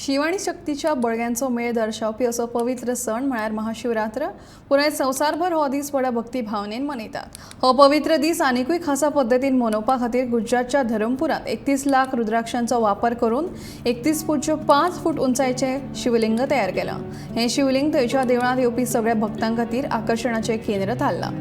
शिव आनी शक्तीच्या बळग्यांचो मेळ दर्शावपी असो पवित्र सण म्हळ्यार महाशिवरात्र. पुराय संवसारभर हो दीस व्हडा भक्ती भावनेन मनयतात. हो पवित्र दीस आनिकूय खासा पद्दतीन मनोवपा खातीर गुजरातच्या धरमपुरात 31 लाख रुद्राक्षांचो वापर करून 31.5 फूट उंचायेचें शिवलिंग तयार केलां. हें शिवलिंग थंयच्या देवळांत येवपी सगळ्या भक्तां खातीर आकर्शणाचें केंद्र थारलां.